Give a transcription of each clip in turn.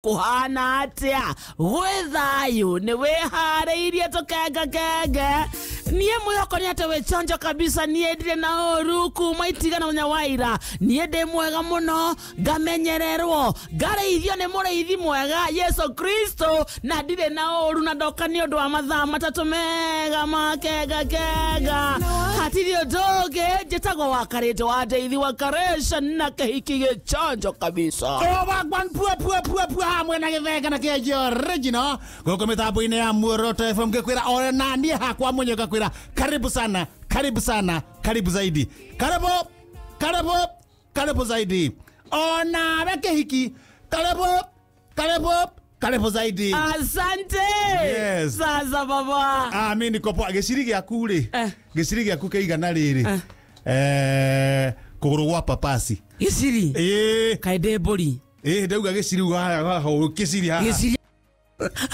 Kuhana atia gwĩ thayũ nĩ wĩharĩirie tũkengakenge niĩ mwĩhoko nĩ atĩ wĩ chonjo kabisa niĩ ndirĩ na ũru kuma itigana mũthenya wa ira niĩ ndĩ mwega mũno ngamenyererwo ngarĩithio nĩ mũrĩithi mwega Yesu Kristo na ndirĩ na ũru na ndoka nĩ ũndũ wa mathaa matatũ mega makengakenga hatirĩ ũndũ ũngĩ njĩtagwo wa karĩndũ wa ndeithi wa karesha na kĩhiki gĩchonjo kabisa. Wagwan pua pua pua pua hamwe na gĩthenge na kĩenjio original gũkũ mĩtambo-inĩ ya Muoroto FM ngĩkwĩra ore na niĩ hakwa mwenyewe ngakwĩra karibu sana, karibu sana, karibu zaidi, karibu karibu karibu zaidi, onawe kĩhiki karibu karibu karibu zaidi. Asante. Yes. Sasa baba. Ah, mimi niko poa. Gĩciri gĩaku rĩ, gĩciri gĩaku kĩigana rĩrĩ kũgũrũ gwa papasi. Gĩciri? Ĩĩ. Kaĩ ndĩ mbũri? Ĩĩ, ndauga gĩciri haha, gĩciri haha. Gĩciri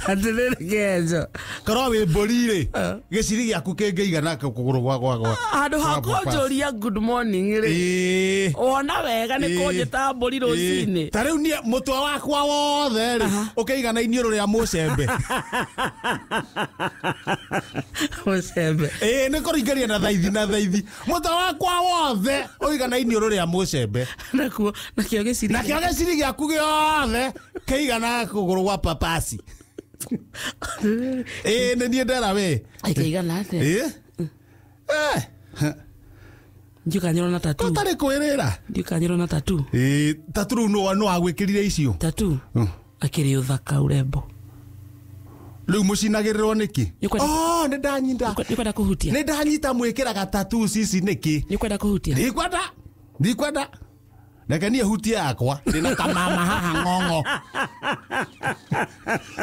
atĩrĩrĩ Kenjo. Korwo wĩ mbũri rĩ, gĩciri gĩaku kĩngĩigana kũgũrũ gwa gwa gwa. Handũ ha kũnjũria good morning rĩ. Ĩĩ. Wona wega nĩ kũnjĩta mbũri rũcinĩ. Ta rĩu niĩ mũtwe wakwa wothe rĩ, ũkĩigana iniũrũ rĩa mũcembe. Mũcembe. Ĩĩ, nĩ kũringania na thaithi na thaithi. Mũtwe wakwa wothe ũigana iniũrũ rĩa mũcembe. Nakuo, nakĩo gĩciri. Nakĩo gĩciri gĩaku gĩothe kĩigana kũgũrũ gwa papasi. Ĩĩ, nĩ niĩ ndera we. Kĩigana atĩa? Ĩĩ. Ndiũkanyĩrwo na tattoo. Ũtarĩ kwĩrĩra. Ndiũkanyĩrwo na tattoo. Ĩĩ, tattoo rĩu nũ wagwĩkĩrire icio? Tattoo? Akĩrĩ ũthaka urembo. Rĩu mũcinagĩrĩrwo nĩkĩ? Oh, nĩ ndanyita. Nĩ kwenda kũhutia. Nĩ ndanyita mwĩkĩraga tattoo cici nĩkĩ? Nĩ kwenda kũhutia. Ndikwenda. Ndikwenda. Reke niĩ hutie yakwa ndĩna kamama haha ng'ong'o.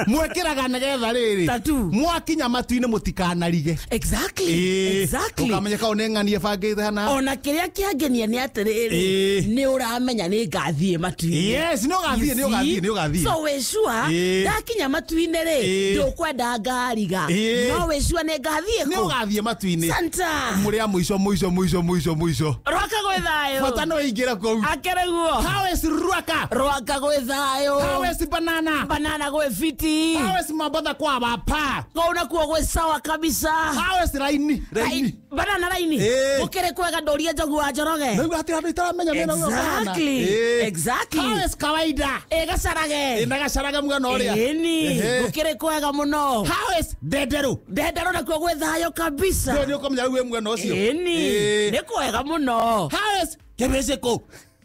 Mwĩkĩraga nĩgetha rĩrĩ tattoo mwakinya matu-inĩ mũtikanarige. Exactly. Exactly. Ũkamenya kau nĩ ng'ani ĩbangĩte hana. Ona kĩrĩa kĩangenia nĩ atĩrĩrĩ nĩ ũramenya nĩ ngathiĩ matu-inĩ. Yes, nĩ ũgathiĩ, nĩ ũgathiĩ, nĩ ũgathiĩ. So wĩ sure ndakinya matu-inĩ rĩ ndũkwenda ngariga. No wĩ sure nĩ ngathiĩ kũ? Nĩ ũgathiĩ matu-inĩ. Santa. Mũrĩ a mũico mũico mũico mũico mũico. Rwaka gwĩ thayũ. Bata no ingĩra kũu. Akereguo. How is Rwaka? Rwaka gwĩ thayũ. How is banana? Banana gwĩ fiti. How is Mambatha kwa bapa? Kũu nakuo gwĩ sawa kabisa. How is raini? Raini. Banana raini. Gũkĩrĩ kwega ndũrie Njogu wa Njoroge. Rĩu hatirĩ handũ itaramenya mena ũguo kũhana. Exactly. Exactly. How is kawaida? Ĩ Gacarage. Ĩ na Gacarage mwena ũrĩa. Ĩni. Gũkĩrĩ kwega mũno. How is Ndenderũ? Ndenderũ nakuo gwĩ thayũ kabisa. Ndio nĩ ũkũmenya rĩu wĩ mwena ũcio. Ĩni. Nĩ kwega mũno. How is Kĩbĩcĩkũ?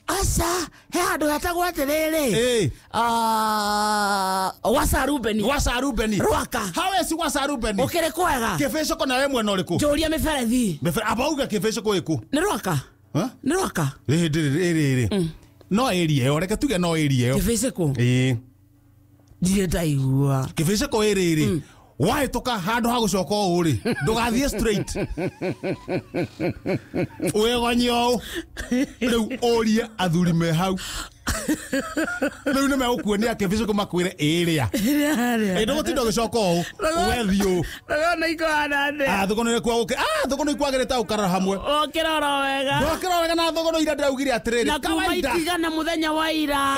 Aca, he handũ hetagwo atĩrĩrĩ. Gwasa Rubeni. Gwasa Rubeni. Rwaka. How is Gwasa Rubeni? Ũkĩrĩ kwega. Kĩbĩcĩkũ nawe mwena ũrĩkũ? Njũria mĩberethi. Amba uge kĩbĩcĩkũ ĩkũ? Nĩ Rwaka. Nĩ Rwaka. Ĩĩ, ĩrĩ ĩrĩ. No ĩria ĩyo, reke tuge no ĩria ĩyo. Kĩbĩcĩkũ? Ĩĩ. Ndirĩ ndaigua. Kĩbĩcĩkũ ĩrĩ ĩrĩ. Wahĩtũka handũ ha gũcoka ũũ rĩ, ndũgathiĩ straight. Wĩgonye ũũ. Rĩu ũrie athuri me hau. Rĩu nĩ megũkuonia kĩbĩcĩkũ makwĩre ĩrĩa. Ĩ ndũgũtinda ũgĩcoka ũũ, wethiĩ ũũ. Thogona ikuhana atĩa? Ah, thogona nĩ kwa ah, thogona ikwagĩrĩte gũkarora hamwe. Ũkĩra oro wega. Ndokĩra wega na thogona ira ndĩraugire atĩrĩrĩ. Na kuma itigana mũthenya wa ira.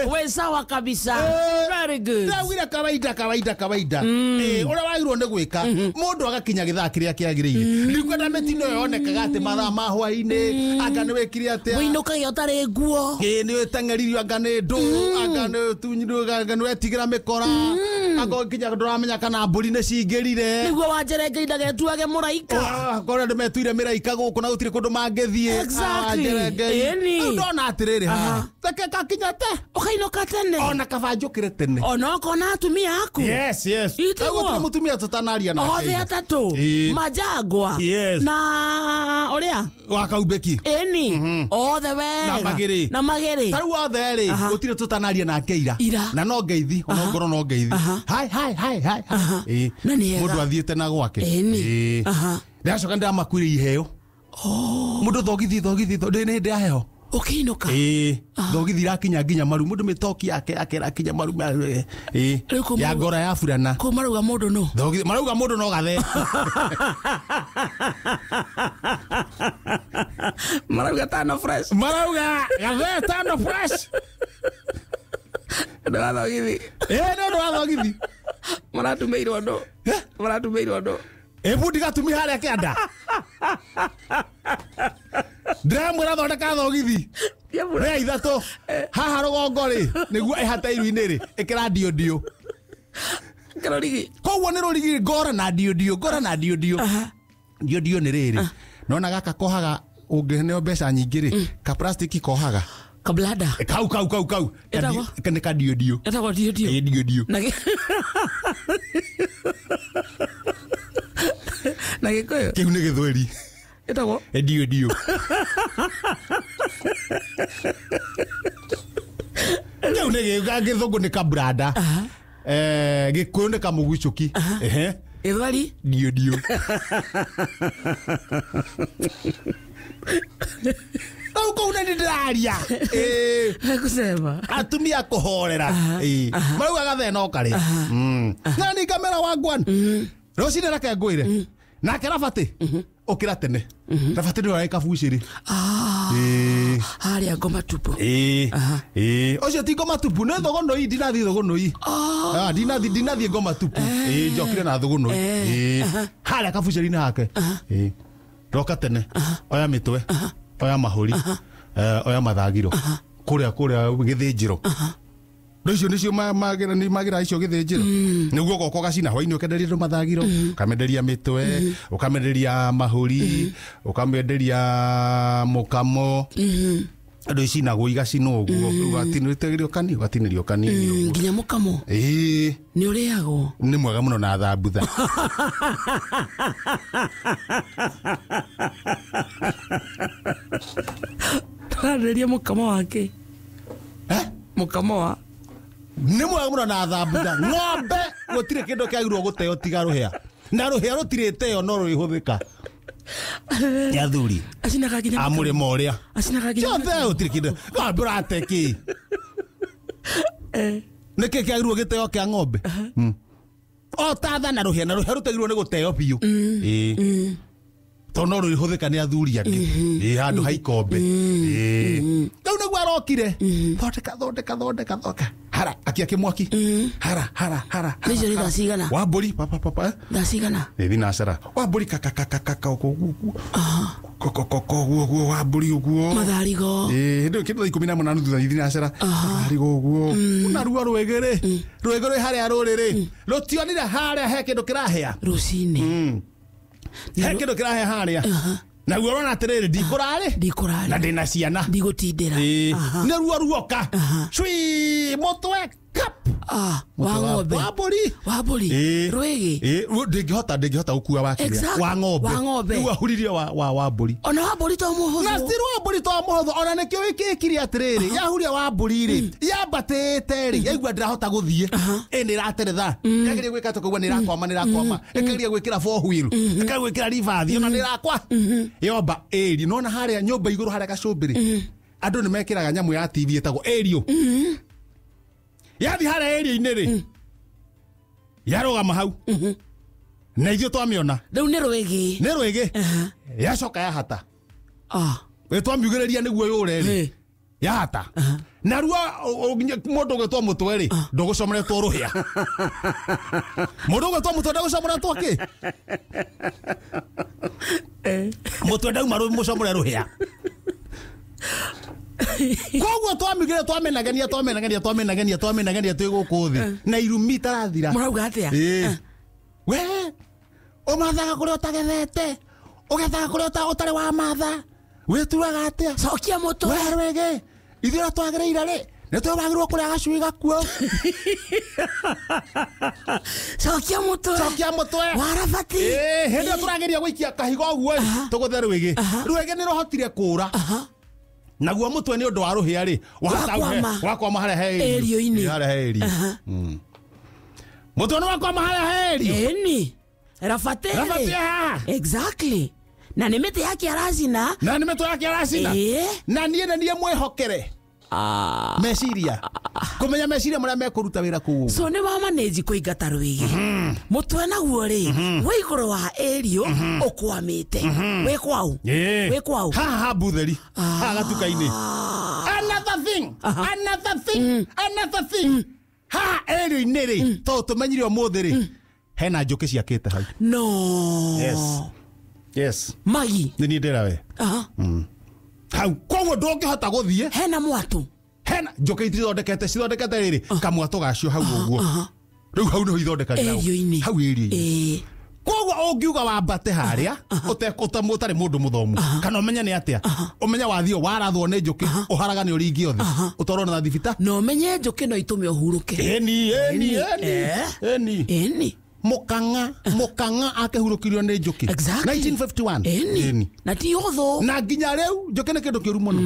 Wĩ sawa kabisa. Very good. Ndĩraugire kawaida kawaida kawaida. Ĩ ũrĩa wagĩrĩirwo nĩ gwĩka, mũndũ agakinya gĩthaa kĩrĩa kĩagĩrĩire. Ndikwenda mĩtino ĩyo yonekaga atĩ mathaa ma hwaĩ-inĩ, anga nĩ wĩkire atĩa. Wĩinũkagia ũtarĩ nguo. Ĩ nĩ wĩteng'eririo anga nĩ ndũ, anga nĩ tunyirwo, anga nĩ wetigĩra mĩkora, anga nginya ndũramenya kana mbũri nĩ cingĩrire. Nĩguo wanjerengeire ndagetuage mũraika. Korwo andũ metuire mĩraika gũkũ na gũtirĩ kũndũ mangĩthiĩ. Exactly. Ĩni. Rĩu ndona atĩrĩrĩ haha, reke gakinya te. Ũkainũka tene. Ona kaba njũkĩre tene. Ona ũkona atumia aku. Yes, yes. Itiguo. Gũtirĩ mũtumia tũtanaria nake. Othe atatũ. Majangwa. Yes. Na ũrĩa? Wa Kaumbĩki. Ĩni. Othe wega. Na Magĩrĩ. Na Magĩrĩ. Ta rĩu othe rĩ, gũtirĩ tũtanaria nake ira. Na no ngeithi, ona ngorwo no ngeithi. Hi hi hi hi. Ĩĩ. Mũndũ athiĩte na gwake. Ĩni. Ndacoka ndĩramakuire iheo. Mũndũ thogithi thogithi ndĩ nĩ hĩndĩ ya heho. Ũkĩinũka? Ĩĩ. Thogithi irakinya nginya maru, mũndũ mĩtoki yake akĩrakinya maru. Ĩĩ. Ya ngora ya burana. Kũu marauga mũndũ nũ? Thogithi marauga mũndũ no gathe. Marauga tano fresh. Marauga gathe tano fresh. Ũndũ wa thogithi. Ĩ, nĩ ũndũ wa thogithi. Maratumĩirwo andũ. Eh? Maratumĩirwo andũ. Ĩ, bundi gatumi harĩa kĩanda. Ndĩramwĩra thondeka thogithi. Rĩa ithatũ haha rũgongo rĩ, nĩguo ĩhate iru-inĩ rĩ, ĩkĩra ndio ndio. Kĩrorigi. Koguo nĩ rũrigi ngora na ndio ndio, ngora na ndio ndio. Ndio ndio nĩ rĩrĩ. Nona gaka kohaga ũngĩneo mbeca nyingĩ rĩ, ka plastic kohaga. Kablada. Kau kau kau kau. Ĩtagwo? Nĩ ka ndio ndio. Ĩtagwo ndio ndio. Ĩ, ndio ndio. Na na Gĩkũyũ? Kĩu nĩ Gĩthweri. Ĩtagwo? Ndio ndio. Kĩu nĩ Gĩthũngũ nĩ kabrada. Gĩkũyũ nĩ kamũgucũki. Ehe. Gĩthweri? Ndio ndio. Rĩu kũu nĩ ndĩraria. Kusema. Atumia kũhorera. Marauga gathĩna o karĩ. Na nĩ kamera wa ngwan. Rũcinĩ reke ngwĩre. Nake Rabati ũkĩra tene. Rabati nĩwe ũrarĩ kabucĩrĩ. Harĩa ngoma tupu. Ũcio ti ngoma tupu, nĩ thũgũnũi, ndinathiĩ thũgũnũi. Ndinathiĩ ngoma tupu. Njokire na thũgũnũi. Harĩa kabucĩrĩ-inĩ hake. Roka tene. Oya mĩtwe. Oya mahũri. Oya mathagiro. Kũrĩa kũrĩa gĩthĩnjĩro. Rĩu icio nĩcio magira icio gĩthĩnjĩro. Nĩguo ũgoka ũgacina hwainĩ ũkenderia andũ mathagiro, ũkamenderia mĩtwe, ũkamenderia mahũri, ũkamenderia mũkamo. Andũ icinagwo igacinwo ũguo, ũgatinĩrio kanini, ũgatinĩrio kanini ũguo. Nginya mũkamo. Ĩĩ. Nĩ ũrĩagwo. Nĩ mwega mũno na thambutha. Tũrarĩrĩria mũkamo wake. Mũkamo wa Nĩ mwega mũno na thambutha. Ng'ombe gũtirĩ kĩndũ kĩagĩrĩirwo gũteo tiga rũhĩa. Na rũhĩa rũtirĩ teo no rũrĩhũthĩka. Nĩ athuri. Acinaga nginya A mũrĩmo ũrĩa. Acinaga nginya Ciothe gũtirĩ kĩndũ. Ng'ombe ũrate kĩ? Nĩ kĩ kĩagĩrĩirwo gĩteo kĩa ng'ombe? O ta tha na rũhĩa, na rũhĩa rũtagĩrĩirwo nĩ gũteo biũ. Ĩĩ. Tondũ no rũrĩhũthĩka nĩ athuri angĩ. Ĩĩ, handũ ha ikombe. Ĩĩ. Rĩu nĩguo arokire. Thondeka, thondeka, thondeka, thondeka. Hara, akia kĩmwaki. Hara, hara, hara. Nĩ icio nĩ thaa cigana? Wa mbũri, pa, pa, pa, pa. Thaa cigana? Nĩ thinacara. Wa mbũri kaka, kaka, kaka, ũguo, ũguo. Koko, koko, ũguo, ũguo, wa mbũri, ũguo. Matharigo. Ĩĩ, hĩndĩ ĩyo kĩndũ thaa 18 thutha thinacara. Matharigo ũguo. Naruo rwĩgĩ rĩ. Rwĩgĩ rwĩ harĩa rũrĩ rĩ. Rũtionire harĩa he kĩndũ kĩrahĩa. Rũcinĩ. He kĩndũ kĩrahĩa harĩa. Naguo ũrona atĩrĩrĩ, ndikũrarĩ. Ndikũrarĩ. Na ndĩna ciana. Ndigũtindĩra. Nĩ ruo ruoka. Cui, mũtwe kap. Wa ng'ombe. Wa mbũri. Wa mbũri. Rwĩgĩ. Ndĩngĩhota, ndĩngĩhota gũkua wa kĩrĩa. Wa ng'ombe. Wa ng'ombe. Rĩu ahuririe wa mbũri. Ona wa mbũri to mũhũthũ. Na still wa mbũri to mũhũthũ. Ona nĩkĩo wĩkĩkire atĩrĩrĩ, yahuria wa mbũri rĩ, yambatĩte rĩ, yaigua ndĩrahota gũthiĩ. Ĩ, nĩ ĩrateretha. Yageria gwĩka atĩa ũkaigua nĩ ĩrakwama, nĩ ĩrakwama. Ĩkageria gwĩkĩra four wheel. Ĩkageria gwĩkĩra reverse, ona nĩ ĩrakwa. Yomba ĩri. Nĩwona harĩa nyũmba igũrũ harĩa gacũmbĩrĩ. Andũ nĩ mekĩraga nyamũ ya TV ĩtagwo aerial. Yathi harĩa area-inĩ rĩ, yarũgama hau. Na ithuĩ twamĩona. Rĩu nĩ rwĩgĩ. Nĩ rwĩgĩ. Yacoka yahata. Ĩ, twamiugĩrĩria nĩguo yũre rĩ. Yahata. Naruo mũndũ ũgĩtwo mũtwe rĩ, ndũgũcomoretwo rũhĩa. Mũndũ ũgĩtwo mũtwe ndagũcomoretwo kĩ? Mũtwe ndauma mũcomore rũhĩa. Koguo twamigire twamenagania twamenagania twamenagania twamenagania twĩ gũkũ thĩ na irumi itarathira. Mũrauga atĩa? We ũmathaga kũrĩa ũtagethete, ũgethaga kũrĩa ũtarĩ wa matha, wĩtuaga atĩa? Cokia mũtwe. We rwĩgĩ, ithuĩ ũrĩa twagĩrĩire rĩ, nĩ twagĩrĩirwo kũrĩa gacui gakuo. Cokia mũtwe. Cokia mũtwe. Warabati. Hĩndĩ ĩyo tũrageria gũikia kahiga ũguo ĩ, tũgũthe rwĩgĩ. Rwĩgĩ nĩ rũhotire kũũra. Naguo mũtwe nĩ ũndũ wa rũhĩa rĩ, wakwama harĩa he ĩrio-inĩ. Harĩa he ĩrio. Mũtwe nĩ wakwama harĩa he ĩrio. Ĩni. Rabati. Rabati haha. Exactly. Na nĩ mĩtĩ yake aracina. Na nĩ mĩtĩ yake aracina. Na niĩ na niĩ mwĩhokere. Meciria. Kũmenya meciria marĩa mekũruta wĩra kũu. So nĩ wa manage kũingata rwĩgĩ. Mũtwe naguo rĩ, wĩ igũrũ wa ĩrio ũkwamĩte. Wĩ kwau. Wĩ kwau. Haha ha mbutheri. Haha gatuka-inĩ. Ana Another thing, another thing, another thing. Ha area-inĩ rĩ, tondũ tũmenyire ũmũthĩ rĩ, hena njũkĩ ciakĩte hau. No. Yes. Yes. Magi. Nĩ niĩ ndĩra we. Hau koguo ndũngĩhota gũthiĩ. Hena mwatũ. Hena njũkĩ itithondekete, cithondekete rĩrĩ kamwatũ gacio hau ũguo. Rĩu hau nĩho ithondekagĩra. Area-inĩ. Hau area-inĩ. Koguo ũngiuga wambate harĩa ũtarĩ mũndũ mũthomu kana ũmenye nĩ atĩa, ũmenye wathiĩ warathwo nĩ njũkĩ ũharagane ũringie ũthĩ ũtwarwo na thibita. Na ũmenye njũkĩ no itũme ũhurũke. Ĩni, ĩni, ĩni, ĩni. Ĩni. Mũkang'a akĩhurũkirio nĩ njũkĩ. Exactly. 1951. Ĩni. Na ti ũthũ. Na nginya rĩu njũkĩ nĩ kĩndũ kĩũru mũno.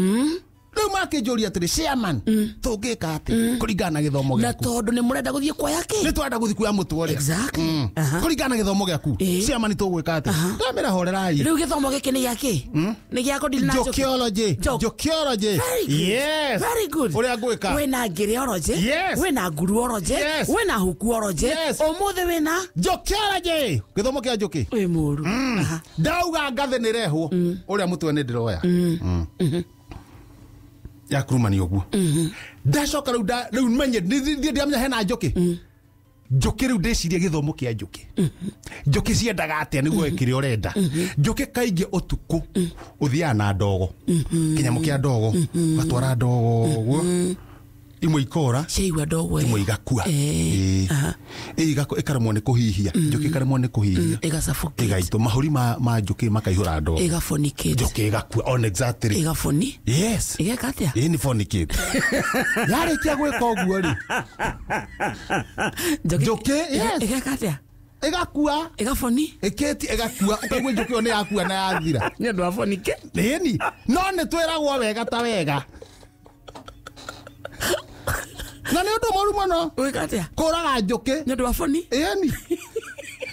Rĩu makĩnjũria atĩrĩ, chairman, tũngĩka atĩa kũringana na gĩthomo gĩaku? Na tondũ nĩ mũrenda gũthiĩ kuoya kĩ? Nĩ tũrenda gũthiĩ kuoya mũtũ ũrĩa. Exactly. Kũringana na gĩthomo gĩaku, chairman, tũgwĩka atĩa? Ndamĩra horerai. Rĩu gĩthomo gĩkĩ nĩ gĩa kĩ? Nĩ gĩa kũdeal na njũkĩ? Njũkĩology. Njũkĩology. Very good. Yes. Very good. Ũrĩa ngwĩka. Wĩna ngĩrĩology. Yes. Wĩna nguruology. Yes. Wĩna hukuology. Yes. Ũmũthĩ wĩna? Njũkĩology. Gĩthomo kĩa njũkĩ. Wĩ mũru. Ndauga ngathĩ nĩ rehwo. Ũrĩa mũtwe nĩ ndĩroya. Ya kurumani ũguo. Ndacoka rĩu rĩu menye thiĩ ndiamenya hena njũkĩ. Njũkĩ rĩu ndĩcirie gĩthomo kĩa njũkĩ. Njũkĩ ciendaga atĩa nĩguo kĩrĩa ũrenda. Njũkĩ kaingĩ ũtukũ ũthiaga na ndogo. Kĩnyamũ kĩa ndogo, ũgatwara ndogo ũguo. Imwe ikora, ciaigua ndogo imwe igakua. Ĩĩ. Ĩkaremwo nĩ kũhihia. Njũkĩ ĩkaremwo nĩ kũhihia. Ĩgasuffocate. Ĩgaitwo mahũri ma njũkĩ makaihũra ndogo. Ĩgafonicate. Njũkĩ ĩgakua on exactly. Ĩgafoni. Yes. Ĩgeka atĩa? Ĩĩ nĩ fonicate. Yarĩkia gwĩka ũguo rĩ. Njũkĩ, yes. Ĩgeka atĩa? Ĩgakua. Ĩgafoni. Ĩkĩti ĩgakua. Ũkaigua njũkĩ ĩyo nĩ yakua na yathira. Nĩ ũndũ wa fonike. Ĩni. No nĩ twĩragwo wega ta wega. Na nĩ ũndũ mũru mũno. Ũgĩka atĩa? Kũraga njũkĩ. Nĩ ũndũ wa boni? Ĩni.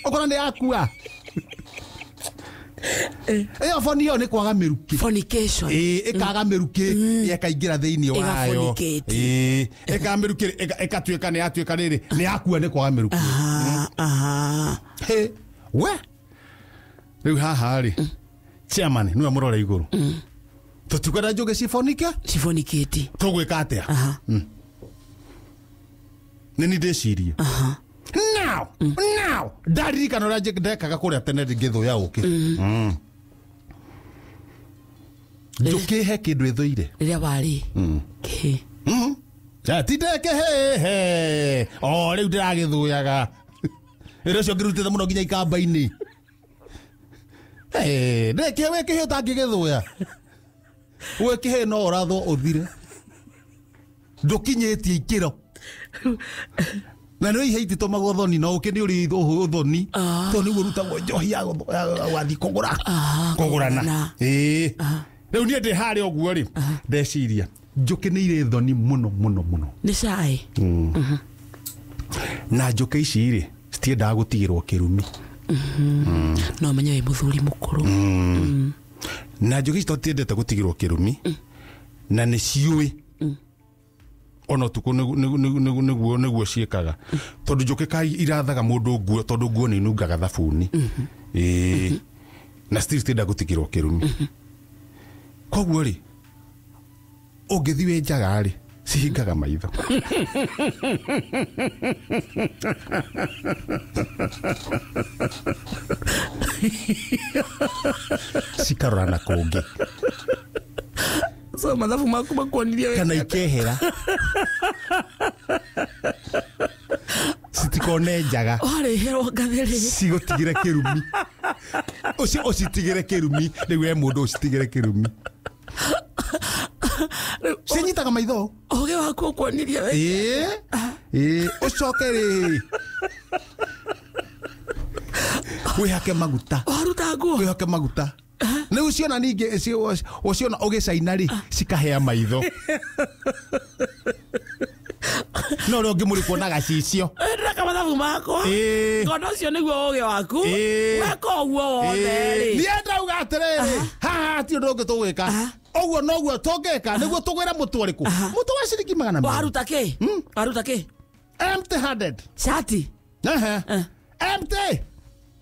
Ũkora nĩ yakua. Ĩyo boni ĩyo nĩ kwaga mĩrukĩ. Fornication. Ĩĩ, ĩkaga mĩrukĩ ĩkaingĩra thĩinĩ wayo. Ĩgafornicate. Ĩĩ, ĩkaga mĩrukĩ ĩkatuĩka nĩ yatuĩka rĩrĩ, nĩ yakua nĩ kwaga mĩrukĩ. Hĩ, we. Rĩu haha rĩ, chairman nĩwe mũrore igũrũ. Tũtikwenda njũkĩ cifonike? Cifonicate. Tũgwĩka atĩa? Nĩ niĩ ndĩcirie. Now, now, ndaririkana ũrĩa ndekaga kũrĩa tene ngĩthũya ũkĩ. Njũkĩ he kĩndũ ĩthũire. Rĩrĩa warĩ. Kĩ? Ti ndeke he. O rĩu ndĩragĩthũyaga. Wĩra ũcio ngĩrutĩte mũno nginya ikamba-inĩ. Ndeke wĩ kĩhĩ ũtangĩgĩthũya. Wĩ kĩhĩ no ũrathwo ũthire. Ndũkinyĩtie ikĩro. Na nĩ ihe ititũmagwo thoni no ũkĩ nĩ ũrĩ ũthoni. Tondũ nĩguo ũrutagwo njohi ya wathiĩ kũgũra. Kũgũrana. Ĩĩ. Rĩu niĩ ndĩ harĩa ũguo rĩ, ndeciria njũkĩ nĩ irĩ thoni mũno mũno mũno. Nĩ cai. Na njũkĩ ici rĩ, citiendaga gũtigĩrwo kĩrumi. No menye wĩ mũthuri mũkũrũ. Na njũkĩ ici tondũ gũtigĩrwo kĩrumi, na nĩ ciũĩ ona ũtukũ nĩguo ciĩkaga. Tondũ njũkĩ kai irathaga mũndũ nguo, tondũ nguo nĩ inungaga thabuni. Ĩĩ. Na still citiendaga gũtigĩrwo kĩrumi. Koguo rĩ, ũngĩthiĩ wĩ njaga rĩ, cihingaga maitho. Cikarora na kũngĩ. So mathabu maku makuonirie wega. Kana ikehera. Citikone njaga. Wareherwo ngathĩ rĩ. Cigũtigĩre kĩrumi. Ũcio ũcitigĩre kĩrumi. Rĩu we mũndũ ũcitigĩre kĩrumi. Cinyitaga maitho. Ũgĩ waku ũkuonirie wega. Ĩĩ. Ĩĩ, ũcoke rĩ. Wĩhake maguta. Waruta nguo. Wĩhake maguta. Nĩ ũciona ningĩ ũciona ũgĩcaina rĩ, cikahea maitho. No rĩo ũngĩmũrĩkwo na gacicio. Ndĩreka mathabu makwa. Tondũ ũcio nĩguo ũgĩ waku. Weka ũguo wothe rĩ. Niĩ ndauga atĩrĩrĩ, haha ti ũndũ ũngĩ tũgwĩka. Ũguo noguo tũngĩka nĩguo tũgwĩre mũtu ũrĩkũ. Mũtu wa ciringi 200. Waruta kĩ? Waruta kĩ? Empty handed. Shati. Empty.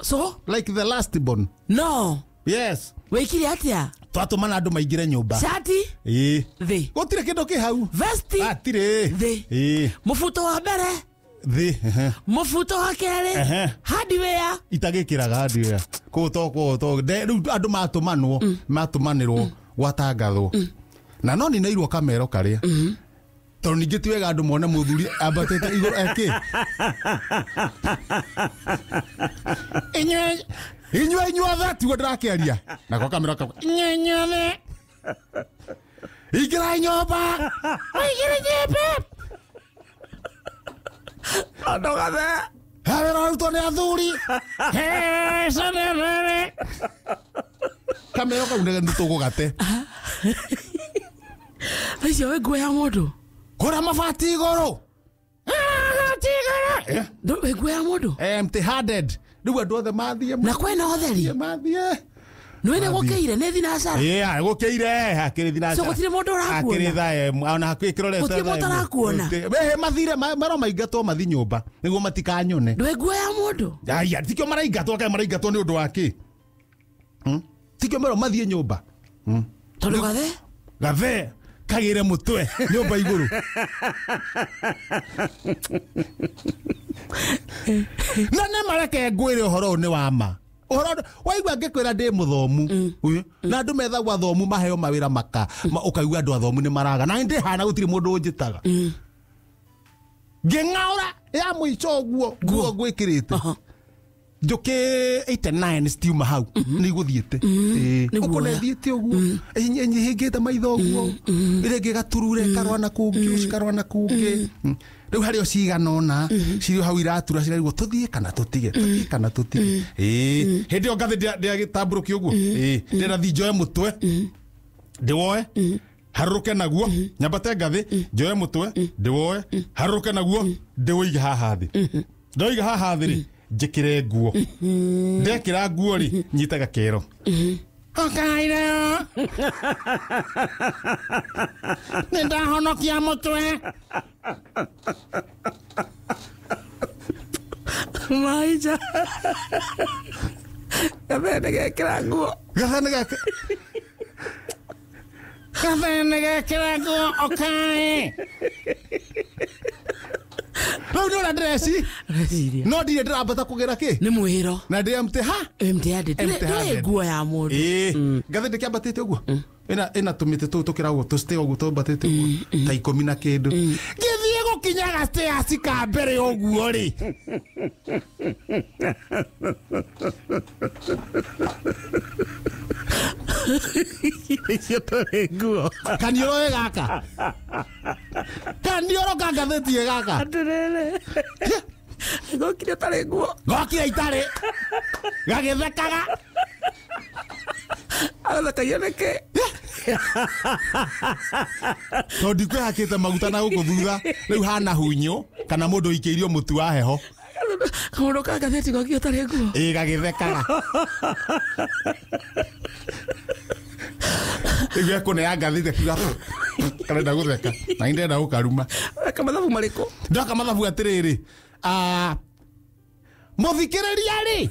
So? Like the last born. No. Yes. Wĩkire atĩa? Twatũmana andũ maingĩre nyũmba. Cati? Ĩĩ. Thĩ. Gũtirĩ kĩndũ kĩ hau. Vesti? Hatirĩ. Thĩ. Ĩĩ. Mũbuto wa mbere? Thĩ. Mũbuto wa kerĩ? Hardware? Itagĩkĩraga hardware. Kũu to kũu to. Rĩu andũ matũmanwo, matũmanĩrwo gwatangathwo. Na no ninairwo kamero karĩa. Tondũ ningĩ ti wega andũ mone mũthuri ambatĩte igũrũ ekĩ. Inyuĩ inyuĩ inyuothe tiguo ndĩrakĩaria. Nako kamero kau. Inyuĩ inyuothe. Ingĩrai nyũmba. Ingĩrai nyũmba. Andũ gathe. Wĩra ũrutwo nĩ athuri. Kamero kau nĩ tũgũgate. Icio wĩ nguo ya mũndũ. Kũra mabati igũrũ. Wĩ nguo ya mũndũ. Empty handed. Rĩu andũ othe mathiĩ. Na kwĩna ũtheri. Mathiĩ. Nĩ nĩ gũkĩire nĩ thinacara. Ĩĩ gũkĩire hakĩrĩ thinacara. So gũtirĩ mũndũ ũrakuona. Hakĩrĩ thaa ona hakuhĩ kĩrorete. Gũtirĩ mũndũ ũrakuona. Ehe mathire mero maingatwo mathi nyũmba nĩguo matikanyone. Ndwĩ nguo ya mũndũ. Aya tikio maraingatwo kaĩ maraingatwo nĩ ũndũ wa kĩ? Tikio mero mathiĩ nyũmba. Tondũ gathe? Gathe kagĩre mũtwe nyũmba igũrũ. Na nĩ mareke ngwĩre ũhoro ũyũ nĩ wa ma. Ũhoro waigua ngĩkwĩra ndĩ mũthomu na andũ methagwo athomu maheo mawĩra maka ũkaigua andũ athomu nĩ maraga na ndĩ hana gũtirĩ mũndũ ũnjĩtaga. Ngĩng'aũra ya mũico ũguo nguo ngwĩkĩrĩte njũkĩ 89 citiuma hau nĩ igũthiĩte. Ũkũ nĩ thiĩte ũguo hingĩte maitho ũguo ĩrĩa ĩngĩ gaturure karwa na kũngĩ ũcio karwa na kũngĩ. Rĩu harĩ o cigana ũna cirĩ hau iratura cirarigwo tũthiĩ kana tũtige tũthiĩ kana tũtige. Ĩĩ hĩndĩ ĩyo ngathĩ ndĩagĩtambũrũkia ũguo. Ĩĩ ndĩra thiĩ njoe mũtwe ndĩwoe harũrũke naguo nyambate ngathĩ njoe mũtwe ndĩwoe harũrũke naguo ndĩũige haha thĩ. Ndoiga haha thĩ rĩ njĩkĩre nguo. Ndekĩra nguo rĩ nyite gakero. Okaire nĩ ndahonokia mũtwe. Maija. Gathe nĩ gekĩra nguo. Gathe nĩ gekĩra nguo okae. Rĩu nĩ ũrĩa ndĩreci. No ndirĩ ndĩrambata kũgĩra kĩ? Nĩ mwĩro. Na ndĩ empty ha? Empty handed. Ndũrĩ nguo ya mũndũ. Ĩĩ. Ngathĩ ndĩkĩambatĩte ũguo. Ĩna tũmĩtĩ tũu tũkĩragwo tũstay ũguo tũambatĩte ũguo ta 10 na kĩndũ. Ngĩthiĩ gũkinya gastairs ka mbere ũguo rĩ. Icio tũrĩ nguo. Kanioro ĩ gaka. Kanioro ka ngathĩti ĩ gaka. Atĩrĩrĩ. Gokire ũtarĩ nguo. Gokire itarĩ. Gagĩthekaga. Agathekagio nĩkĩ? Tondũ ndikwĩhakĩte maguta na gũkũ thutha rĩu hana hunyũ kana mũndũ ũikĩirio mũtu wa heho. Kamũndũ ka ngathĩti gokire ũtarĩ nguo. Ĩĩ gagĩthekaga. Rĩu ekũnea ngathĩti akiuga karenda gũtheka na nĩ ndĩrenda gũkaruma. Weka mathabu marĩkũ? Ndeka mathabu atĩrĩrĩ. Mũthikĩrĩria rĩ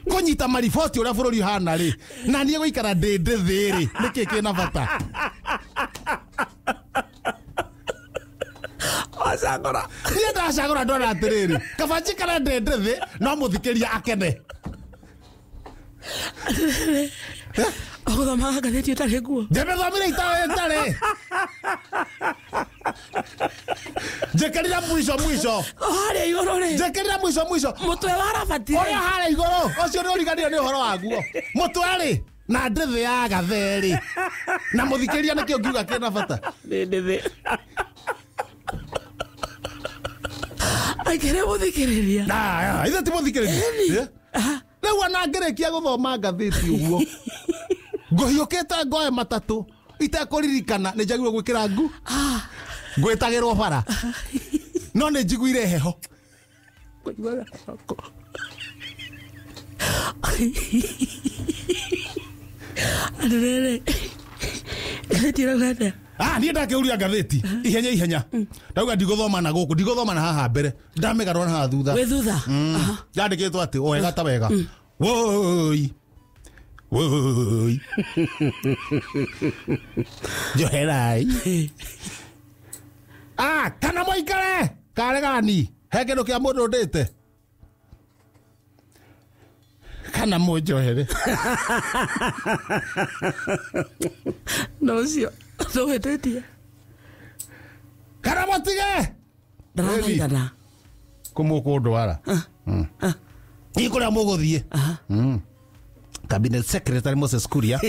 kũnyita mariboti ũrĩa bũrũri ũhana rĩ na niĩ gũikara ndĩ ndĩthĩ rĩ nĩkĩ kĩna bata? Wacagũra. Niĩ ndacagũra ndona atĩrĩrĩ kaba njikare ndĩ ndĩthĩ no mũthikĩria akene. Ũgũthomaga ngathĩti ũtarĩ nguo? Ndĩmĩthomire itarĩ. Njĩkĩrire mũico mũico. Harĩa igũrũ rĩ. Njĩkĩrire mũico mũico. Mũtwe wa Rabati rĩ. Ũrĩa harĩa igũrũ ũcio nĩ ũriganĩire nĩ ũhoro waguo. Mũtwe rĩ na ndĩthĩ ya gathe rĩ. Na mũthikĩria nĩkĩo ngiuga kĩna bata. Nĩ ndĩthĩ. Akĩrĩ mũthikĩrĩria. Na ithe ti mũthikĩrĩria. Rĩu ona ngĩrĩkia gũthoma ngathĩti ũguo ngũhiũkĩte ngoe matatũ itekũririkana nĩ njagĩrĩirwo gwĩkĩra ngu ngwĩtagĩrwo bara no nĩ njiguire heho. Atĩrĩrĩ ngathĩti ĩrauga atĩa? Niĩ ndakĩũria ngathĩti ihenya ihenya ndauga ndigũthoma na gũkũ ndigũthoma na haha mbere ndamĩgarũra na haha thutha. Wĩ thutha? Yandĩkĩtwo atĩ o wega ta wega Woi woi njoherai. Ah, kana moikare karegani he kĩndũ kĩa mũndũ ndĩte kana mũnjohere. No ũcio ndũhĩtĩtie. Kana mũtige ndaraigana kũmũkũndwara ii kũrĩa mũgũthiĩ. Cabinet Secretary Moses Kuria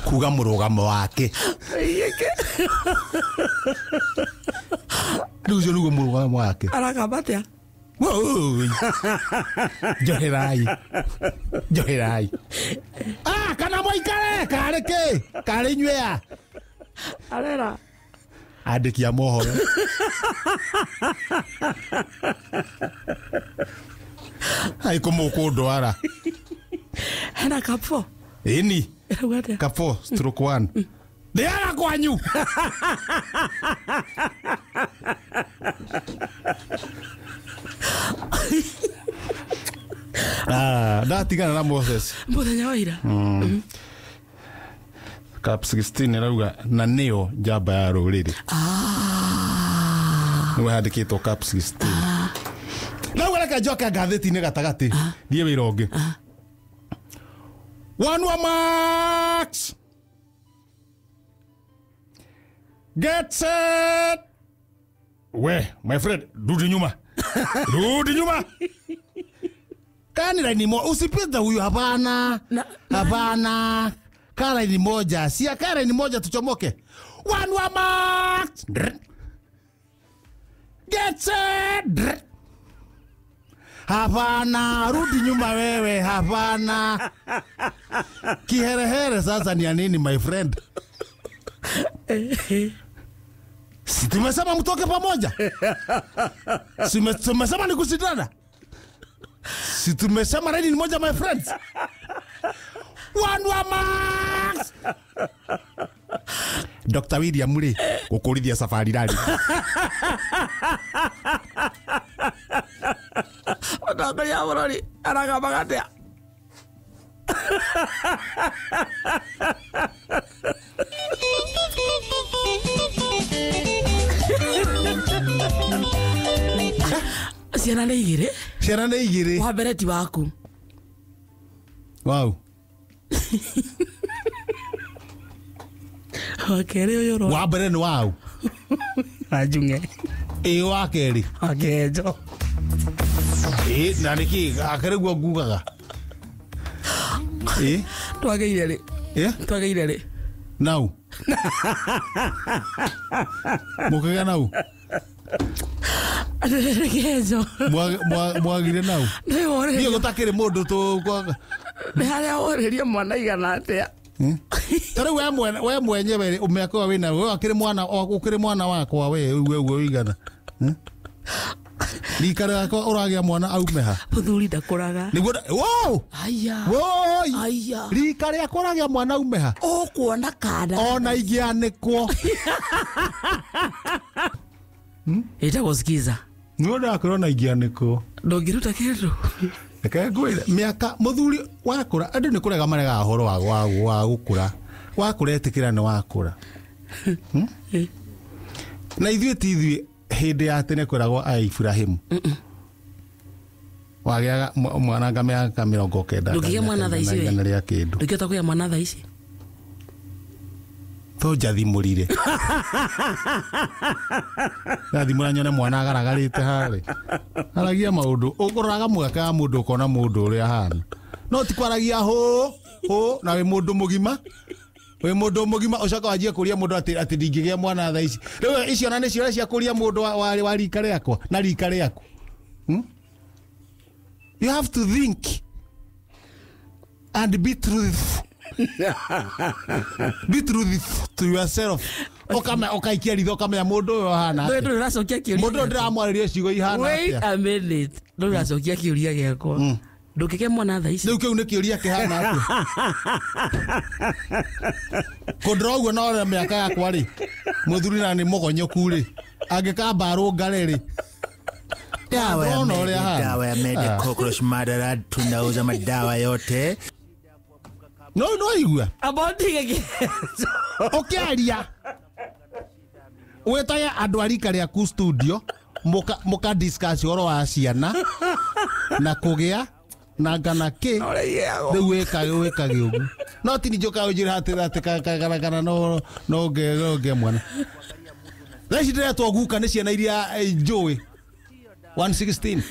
kuga mũrũgamo wake. Rĩu ũcio nĩguo mũrũgamo wake. Aragamba atĩa? Woi njoherai njoherai. Ah, kana mũikare karĩ kĩ karĩ inyuĩ a arera andĩki a mohoro. Ai kũmũkũndwara hena kapo ĩni ĩrauga atĩa? Kapo stroke 1 ndĩaga kwanyu. Ah, ndatigana na Moses mũthenya wa ira. Cap 16 ĩrauga na nĩyo njamba ya rũrĩrĩ. Nĩwe handĩkĩtwo Cap 16. Rĩu reke njoke ngathĩti-inĩ gatagatĩ thiĩ wĩra ũngĩ. One wa Max get set. We my friend, rudi nyuma rudi nyuma. Kani laini moja usipite huyu, hapana hapana. Kaa laini moja, si kaa laini moja tuchomoke. One wa Max get set. Hapana, rudi nyuma wewe, hapana. Kiherehere sasa ni ya nini my friend? Si tumesema mtoke pamoja? Si tumesema ni kushindana? Si tumesema laini ni moja my friends? One wa Max. Dr. William rĩ gũkũrithia safari rally. Mũtongoria wa bũrũri aragambaga atĩa? Ciana nĩ igĩrĩ. Ciana nĩ igĩrĩ. Wa mbere ti waku. Wow. Wa kerĩ ũyũ ũroka. Wa mbere nĩ wau. Wa Njung'e. Ĩ wa kerĩ. Wa Kĩenjo. Ĩ na nĩkĩ gake nĩguo ngugaga. Ĩ twagĩire rĩ? Ĩ twagĩire rĩ? Nau. Mũkĩgĩa nau. Kĩenjo. Mwagire nau. Niĩ gũtakĩrĩ mũndũ tũ nĩ harĩa worĩria mwana igana atĩa? Ta rĩu we mwenyewe mĩaka ĩyo wĩnayo we akĩrĩ mwana ũkĩrĩ mwana wakwa we ũguo ũguo ũigana. Rika rĩakwa ũragĩa mwana aume ha? Mũthuri ndakũraga. Nĩguo wow! Aya. Woi! Aya. Rika rĩakwa ũragĩa mwana aume ha? Ũkuona kana. Ona ingĩanĩkwo. Ĩtagwo skiza. Nĩguo ndĩrakwĩra ona ingĩanĩkwo. Ndũngĩruta kĩndũ. Reke ngwĩre mĩaka mũthuri wakũra andũ nĩ kũrega maregaga ũhoro wa gũkũra. Wakũra ĩtĩkĩra nĩ wakũra. Na ithuĩ ti ithuĩ hĩndĩ ya tene kwĩragwo a Ibrahimu. Wagĩaga mwana nga mĩaka 90. Ndũngĩgĩa mwana thaa ici we. Igana rĩa kĩndũ. Ndũngĩhota kũgĩa mwana thaa ici. To njathimũrire. Ndathimũra nyone mwana agaragarĩte harĩ. Aragia maũndũ ũkũroraga mwaka wa mũndũ ũkona mũndũ ũrĩa ahana. No ti kwaragia hũ hũ na wĩ mũndũ mũgima. Wĩ mũndũ mũgima ũcoka wanjie kũria mũndũ atĩ ndingĩgĩa mwana thaa ici. Rĩu icio na nĩcio cia kũria mũndũ wa rika rĩakwa na rika rĩaku. You have to think and be truthful. Be truthful to yourself. Ũkaikia ritho ũkamenya mũndũ ũyũ ahana atĩa. Ndũrĩ ũracokia kĩũria. Mũndũ ũyũ ndĩramwarĩria ciugo ihana Wait atĩa. a minute. Ndũrĩ ũracokia kĩũria gĩakwa. Ndũngĩgĩa mwana thaa ici. Rĩu kĩu nĩ kĩũria kĩhana atĩa? Kũndora ũguo na ũrĩa mĩaka yakwa rĩ, mũthuri na nĩ mũgonyoku rĩ, angĩkamba arũngare rĩ, Dawa ya Ndona mede, ũrĩa ahana. dawa ya mede, cockroach murderer, tunauza madawa yote. No no igua. Amba ũndige kĩhenjo. Ũkĩaria wĩtage andũ a rika rĩaku studio mũka discuss ũhoro wa ciana na kũgĩa na ngana kĩ rĩu wĩkage ũguo no ti njũkaga ũnjĩre atĩ atĩ kana no no ngĩe mwana. Thaa ici ndĩretwo guka nĩ ciana iria njũĩ 116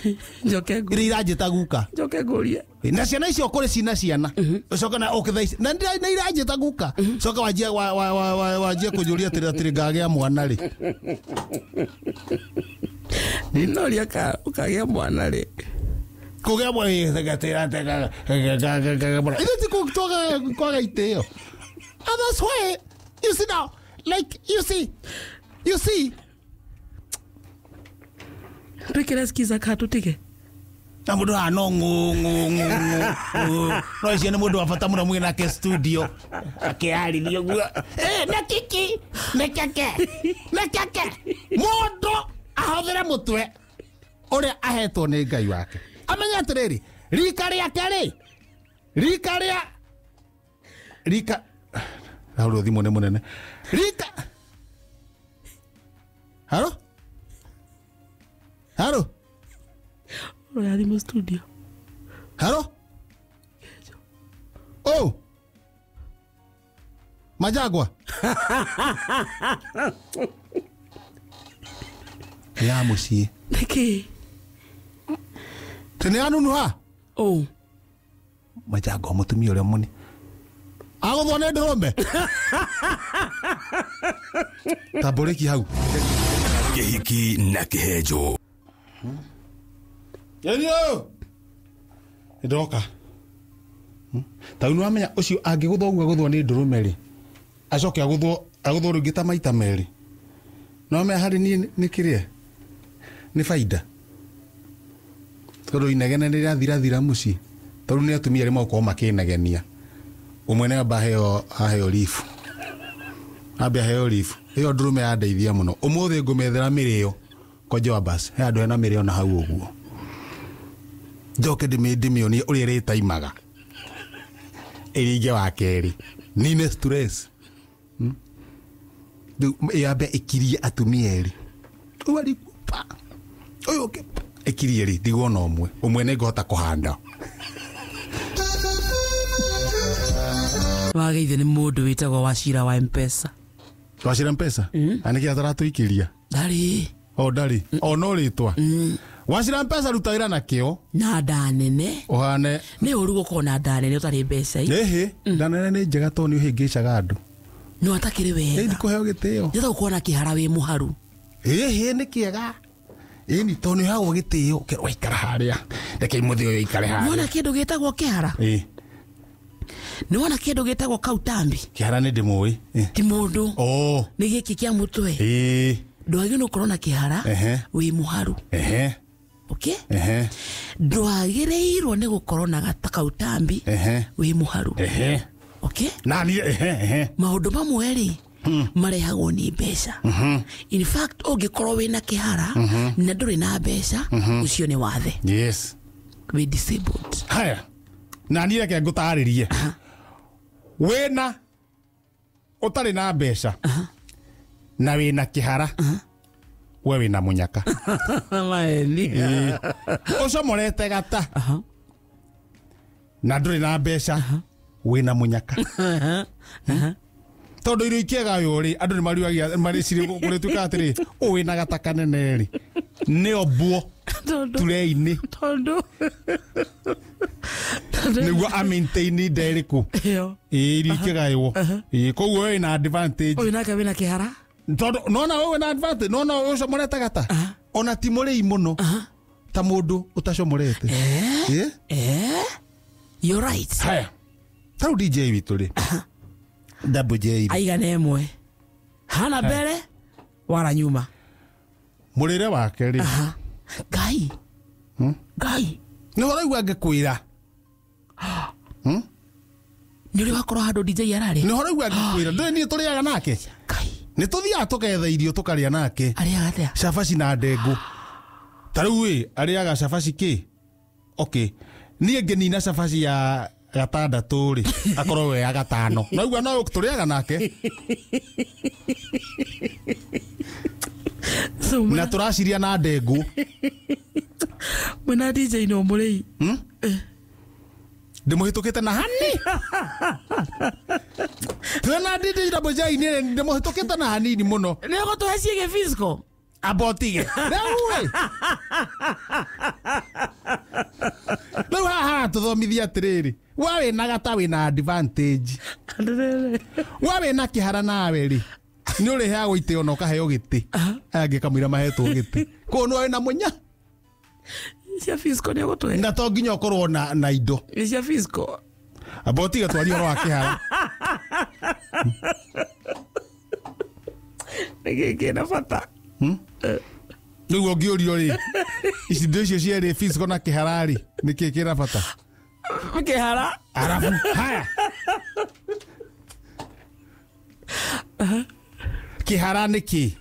Njoke iria iranjĩta guka. Njoke ngũrie. Na ciana icio kũrĩ cina ciana ũcoke na ũke thaa ici na iranjĩta guka coka wanjie wanjie kũnjũria atĩrĩ atĩrĩ ngagĩa mwana rĩ. Ndinoria ka ũkagĩa mwana rĩ. Kũgĩa mwana ithe ti kwaga itĩo. And that's why you see now, like you see Twĩkĩre skiza ka tũtige. Na mũndũ haha no ng'ũ ng'ũ ng'ũ ng'ũ no icio nĩ mũndũ wa bata mũno mwĩ nake studio akĩarĩria ũguo na kiki na keke na keke. Mũndũ ahũthĩre mũtwe ũrĩa ahetwo nĩ Ngai wake amenye atĩrĩrĩ rika rĩake rĩ rika rĩa rika hau thimũ nĩ mũnene rika haro haro Ũrĩa thimũ studio. Haro? Oh! Majagwa. Ya muciĩ. Nĩkĩ? Tene anunuha? Oh. Majagwa mũtumia ũrĩa mũni. Agũthwo nĩ ndũrũme. Tambũrĩki hau. Kĩhiki na kĩhenjo. Yenio. Ndoka. Ta nĩ wamenya ũcio angĩgũthwo ũguo agũthwo nĩ ndũrũme rĩ. Acoke agũthwo rĩngĩ ta maita merĩ. No wamenya harĩ niĩ nĩ kĩrĩa? Nĩ baida. Tondũ inegene nĩ rĩrathirathira mũciĩ. Tondũ nĩ atumia arĩa magũkorwo makĩnegenia. Ũmwe nĩ amba aheo ribu. Ambe aheo ribu. Ĩyo ndũrũme yandeithia mũno. Ũmũthĩ ngũmethera mĩrĩo kwa Joabas. He andũ hena mĩrĩo na hau ũguo. Njoke ndĩmĩonie ũrĩa ĩrĩtaimaga. Ĩringe wa kerĩ. Nine stress. Rĩu yambe ĩkirie atumia erĩ. Ũyũ arĩ pa. Ũyũ ũngĩ pa. Ĩkirie rĩ ndigwo na ũmwe. Ũmwe nĩ ngũhota kũhanda. Wageithio nĩ mũndũ wĩtagwo Wachira wa M-Pesa. Wachira M-Pesa? Na nĩkĩ ataratũikĩria? Ndarĩ. O ndarĩ. O no rĩtwa. Wachira M-Pesa ruta wĩra na kĩo. Na nda nene. Ũhane. Nĩ ũru gũkorwo na nda nene ũtarĩ mbeca. Ĩhĩ, nda nene nĩ njega tondũ nĩ ũhĩngĩcaga andũ. No atakĩrĩ wega. Ĩĩ ndikũheo gĩtĩo. Nĩ gũkorwo na kĩhara wĩ mũharu. Ĩhĩ nĩ kĩega. Ĩni tondũ nĩ ũheagwo gĩtĩo ũkerwo ikara harĩa. Reke mũthĩ ũyũ ikare harĩa. Nĩwona kĩndũ gĩtagwo kĩhara? Ĩĩ. Nĩwona kĩndũ gĩtagwo kautambi? Kĩhara nĩ ndĩmũĩ. Ti mũndũ. Oh. Nĩ gĩkĩ kĩa mũtwe. Ĩĩ. Ndwagĩrĩirwo gũkorwo na kĩhara wĩ mũharu. Ehe. Okay? Ehe. Ndwagĩrĩirwo nĩ gũkorwo na kautambi wĩ mũharu. Ehe. Okay? Na niĩ ehe ehe. Maũndũ mamwe rĩ marehagwo nĩ mbeca. In fact ũngĩkorwo wĩna kĩhara na ndũrĩ na mbeca ũcio nĩ wathe. Yes. Wĩ disabled. Haya. Na niĩ reke ngũtarĩrie. Wĩna ũtarĩ na mbeca na wĩna kĩhara we wĩna mũnyaka. Maeni. Ũcomorete gata na ndũrĩ na mbeca wĩna mũnyaka. Tondũ irio ikĩgaywo rĩ andũ nĩ mariũagia marĩciria kũrĩtuĩka atĩrĩ ũyũ wĩna gata kanene rĩ nĩ ombwo turei-inĩ tondũ nĩguo a maintain nda ĩrĩkũ. Ĩyo. Ĩĩ irio ikĩgaywo. Ĩĩ koguo wĩna advantage. Ũyũ nake wĩna kĩhara. Tondũ nona wewe wĩna advantage nona ũcomorete gata ona ti mũrĩi mũno ta mũndũ ũtacomorete. You're right. Haya. Ta rĩu DJ witũ rĩ Double J aigana ĩmwe hana mbere wala nyuma. Mũrĩre wake rĩ Ngai. Ngai. Nĩ ũraigua ngĩkwĩra. Nĩ ũrĩ wakorwo handũ DJ ararĩa. Nĩ ũraigua ngĩkwĩra ndũĩ niĩ tũrĩaga nake. Ngai. Nĩ tũthiaga tũketha irio tũkarĩa nake. Arĩaga atĩa? Cabaci na ndengũ. Ta rĩu ĩ arĩaga cabaci kĩ? Okay, niĩ ngĩnina cabaci ya gatandatũ rĩ, akorwo we ya gatano, naigua no tũrĩaga nake na tũraciria na ndengũ. Mwena DJ no mũrĩi. Ndĩmũhĩtũkĩte na hani twena DJ na mũjai-inĩ, ndĩmũhĩtũkĩte na hanini mũno. Nĩ ũgũtũhe ciĩgĩ fisco. Ambotige rĩu ĩ, rĩu haha tũthomithia atĩrĩrĩ, we wĩna gata wĩna advantage, we wĩna kĩhara nawe rĩ nĩ ũrĩheagwo itĩo na ũkaheo gĩtĩ, aya angĩ kamũira mahetwo gĩtĩ, koguo nĩwe wĩna mũnya Cia fisco nĩ ũgũtũhe. Na to nginya ũkorwo na indo. Nĩ cia fisco. Ambotige twarie ũhoro wa kĩhara. Nĩ kĩĩ kĩna bata? Rĩu ũngĩũrio rĩ, ici indo icio cierĩ fisco na kĩhara rĩ, nĩ kĩĩ kĩna bata? Kĩhara. Arabu haya, kĩhara nĩ kĩ?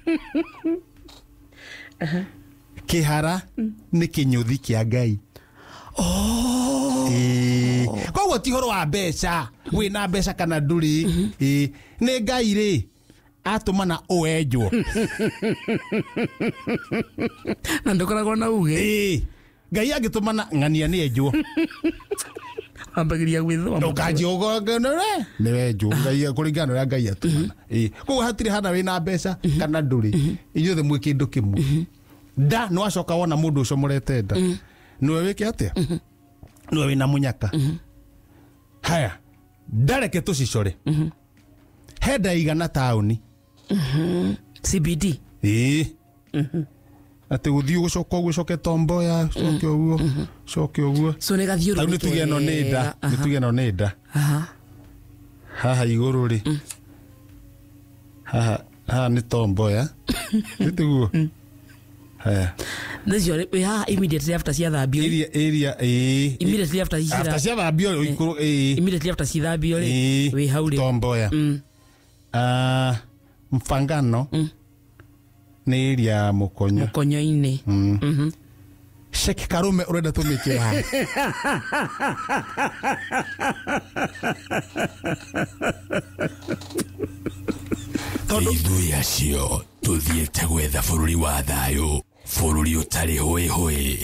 Kĩhara nĩ kĩnyũthi kĩa Ngai. Ĩĩ. Koguo ti ũhoro wa mbeca, wĩna mbeca kana ndũrĩ. Ĩĩ. Nĩ Ngai rĩ atũmana ũenjwo. Na ndũkoragwo na uge. Ĩĩ. Ngai angĩtũmana ng'ania nĩ enjwo. Ambagĩria gwĩthoma. Ndũkanjie ũgongonore nĩ wenjwo Ngai kũringana na ũrĩa Ngai atũmana. Ĩĩ. Koguo hatirĩ hana wĩna mbeca kana ndũrĩ, inyuothe mwĩ kĩndũ kĩmwe. Nda nĩ wacoka wona mũndũ ũcomorete nda, nĩwe wĩke atĩa? Nĩwe wĩna mũnyaka. Haya, ndareke tũcicore. He nda igana taũni. CBD. Ĩĩ. Atĩ gũthiĩ gũcoka ũguo, ũcoke tomboya, ũcoke ũguo, ũcoke ũguo. So nĩ Tarĩu nĩ gathiũrũrũkĩtwo tuge ĩno nĩ nda, wega. nĩ tuge ĩno nĩ nda. Haha igũrũ rĩ, haha haha nĩ tomboya, nĩ tiguo? Haya. Nĩcio wĩ haha immediately after ciathambio. Area area ĩĩ. Immediately after After ciathambio ikũrũ ĩĩ. Immediately after cithambio rĩ, Ĩĩ. wĩ hau rĩ. Tomboya. Mfangano nĩ area ya mũkonyo. Mũkonyo-inĩ. Sheki Karume ũrenda tũmĩkĩre haha. Ithuĩ acio tũthiĩte gwetha bũrũri wa thayũ, bũrũri ũtarĩ hũĩ hũĩ.